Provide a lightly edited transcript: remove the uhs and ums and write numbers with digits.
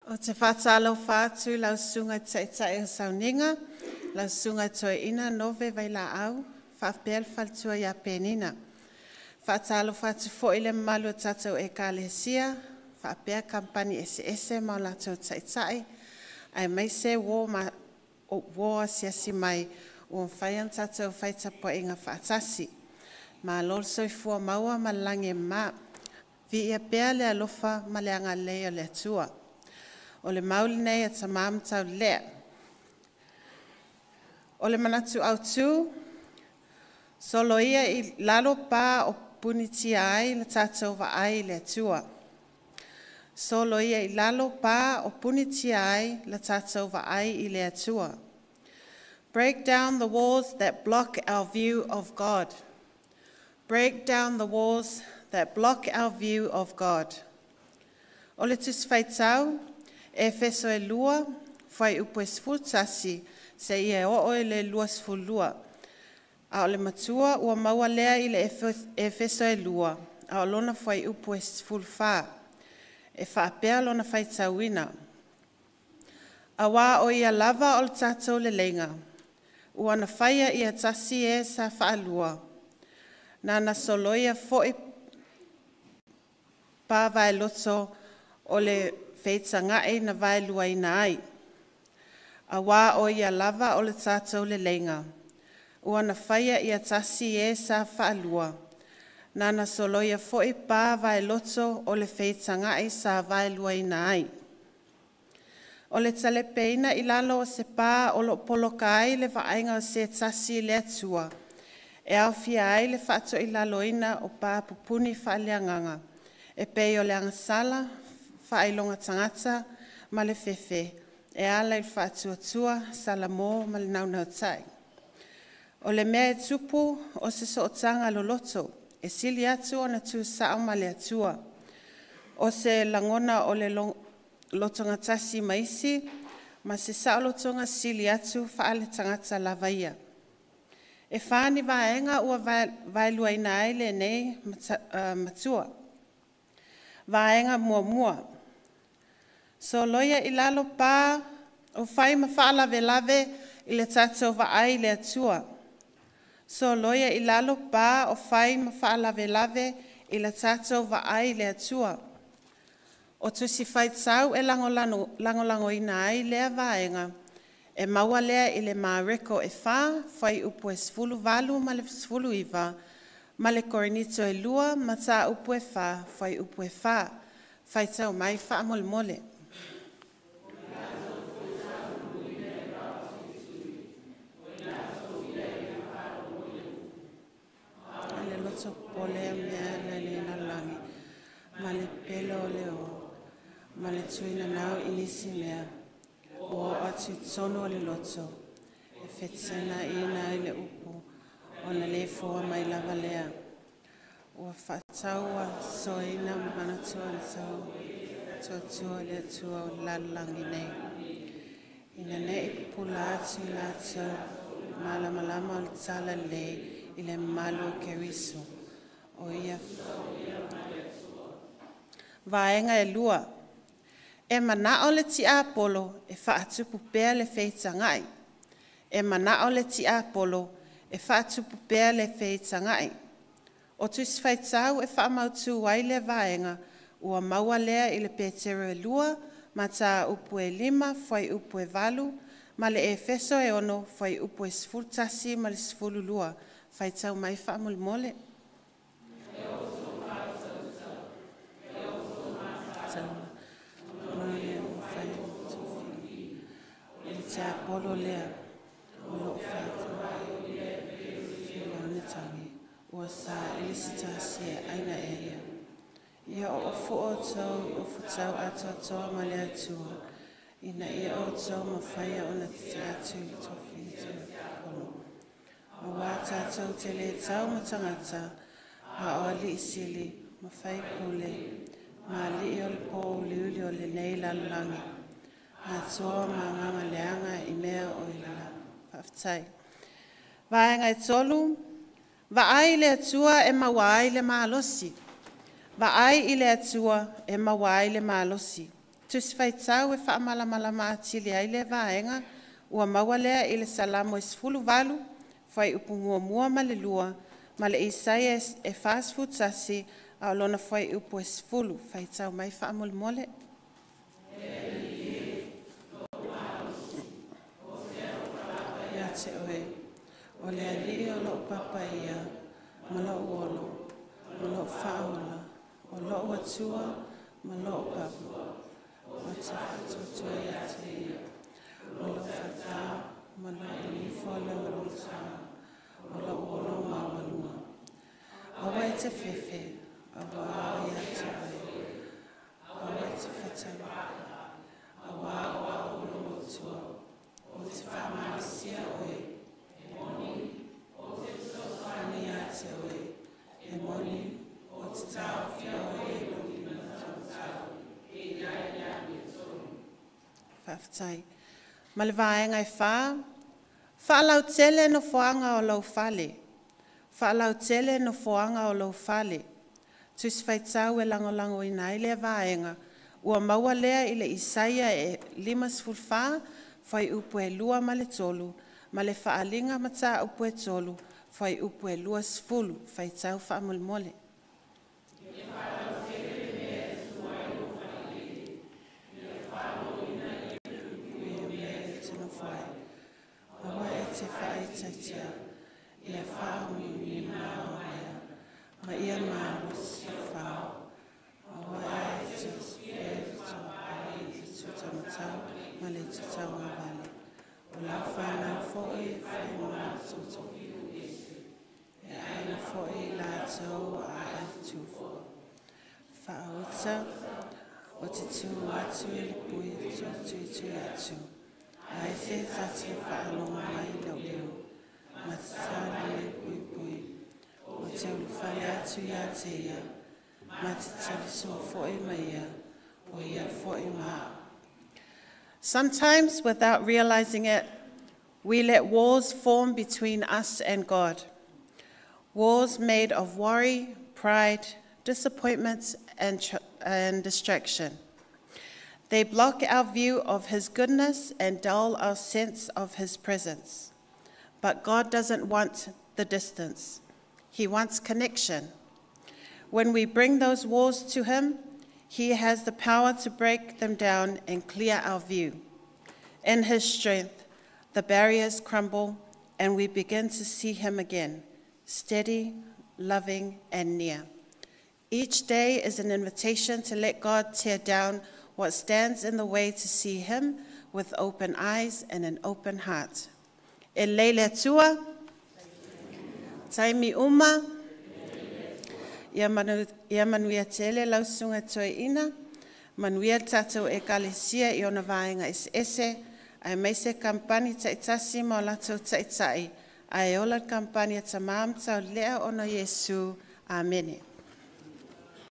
Ou te faatalofa atu i lau Susuga i le Taitai o le Sauniga, lau Susuga i le Toeaina Nove Vailaau faapea le faletua ia Penina. E faatalofa atu foi i le mamalu o tatou Ekalesia faapea Kamupani eseese ma o latou taitai aemaise uo asiasi mai ua mafai ona tatou fai tapuaiga faatasi. Malo le soifua maua ma le lagi e mama, viia pea le alofa ma le agalelei o le Atua. O le mau lenei a Tama ma Taulelea. O le manatu autu, “Soloia i lalo pa o punitia ai le tatou vaai i le Atua.” Soloia i lalo pa o punitia ai le tatou vaai i le Atua. Break down the walls that block our view of God. Break down the walls that block our view of God. O le Tusi Faitau, Efeso e 2, fuaiupu e 11 seia oo i le 22. A o le matua ua maua lea i le Efeso e 2, a o lona fuaiupu e 14. E faapea lona faitauina. Auā o ia lava o le tatou leleiga, ua na faia ia tasi e sa faalua, na soloia foi pa vaeloto o le feitagai na vaeluaina ai. Auā o ia lava o le tatou leleiga, ua na faia ia tasi e sa faalua, na soloia foi pa vaeloto o le feitagai sa vaeluaina ai. O le talepeina i lalo o se pa o lo o poloka ai le vaaiga o se tasi i le Atua, e aofia ai le faatoilaloina o pa pupuni faaleagaga e pei o le agasala, faailoga tagata ma le fefe e ala i le faatuatua, salamo ma le naunautai. O le mea e tupu o se sootaga loloto e sili atu ona tutusao ma le Atua. O se lagona o le lotogatasi ma isi, ma se saolotoga sili atu faaletagata lava ia. E fa ni vaega ua vaeluaina ai lenei matua. Vaega muamua, soloia i lalo pa o fai ma faalavelave i le tatou vaai i le Atua. Soloia i lalo pa o fai ma faalavelave i le tatou vaai i le Atua. O Tusi Faitau e lagolagoina ai lea vaega, e maua lea i le Mareko e 4 fuaiupu e 18 ma le 19, ma le Korinito 2 mataupu e 4 fuaiupu e 4. Faitau mai faamolemole. Le loto popole o mea i le lalolagi ma le pepelo o le o ma le tuinanau i nisi mea ua oo atu i totonu o le loto e fetuunaiina ai le upu ona le fua mai lava lea. Ua faatauasoaina ma tuatua le Atua o le lalolagi nei. Ina nei pupula atu i latou malamalama o le Talalelei i le mamalu o Keriso. O ia Vaega e 2, e manao le tiapolo e faatupu pea le feitagai. E manao le tiapolo e faatupu pea le feitagai. O Tusi Faitau e faamautu ai lea vaega, ua maua lea i le Petero e 2, mataupu e 5 fuaiupu e 8 ma le Efeso e 6 fuaiupu e 11 ma le 12. Faitau mai faamolemole. O le tiapolo lea o lo o ua saili se tasi e aina ea ia. Ia oofua outou i ofutau atoatoa ma le Atua, ina ia outou mafaia ona tetee atu i le tofiga. Aua tatou te le tau ma tagata, a o alii sili ma faipule ma alii o le pouliuli o lenei lalolagi, atoa ma agaga leaga i mea o i le lagi. Faafetai. Vaega e 3, vaai i le Atua e maua ai le malosi. Vaai i le Atua e maua ai le malosi. Tusi Faitau e faamalamalama atili ai lea vaega ua maua lea i le Salamo e 18, fuaiupu 1 ma le 2, ma le Isaia e 41 a o lona fuaiupu e 10. Faitau mai faamolemole. Ia te Oe, o le Alii o loo papaia ma lo'u olo, ma lo'u faaola, o lo'u Atua ma lo'u papa, ou te faatuatua ia te Ia, o lou faatā ma lou nifo o lo'u olo maualuga. Aua e te fefe, auā o ia te Oe, aua e te auā o A'u o lou Atua ou te faamalosia oe, e ia te Oe, e moni ou te taofia oe i lou lima taumatau. Faafetai. Ma le vaega e 4, faalautele nofoaga o lou fale, faalautele nofoaga o lou fale. Tusi Faitau e lagolagoina ai lea vaega ua maua lea i le Isaia e 54 fuaiupu e 2 ma le 3, ma le Faaaliga Mataupu e 3 fuaiupu e 20. Faitau faamolemole. E te nofo ai, aua e te faaitaita ia faaumiumi ma ia malosi fao. Aua e te i le itu taumatau ma le itu tauagavale. O lau fanau foi e fai ma e aina foi i latou aai tufua. Faauta o te tu atu i le pui tuitui atu, ae fe tate faalogo mai lou leo, ma tatalo mai puipui. O te ulufale atu ia te ia, ma te talisua foi ma ia, o ia foi ma au. Sometimes, without realizing it, we let walls form between us and God. Walls made of worry, pride, disappointments, and distraction. They block our view of His goodness and dull our sense of His presence. But God doesn't want the distance, He wants connection. When we bring those walls to Him, He has the power to break them down and clear our view. In His strength, the barriers crumble and we begin to see Him again, steady, loving, and near. Each day is an invitation to let God tear down what stands in the way to see Him with open eyes and an open heart. E lele atua, taimi uma, ia, manu, ia manuia tele lau susuga toeaina, manuia le tatou ekalesia i ona vaega eseese, aemaise kampani taitasi ma o latou taitai, ae ola le kampani a Tamā ma Taualea ona o Iesu. Amene.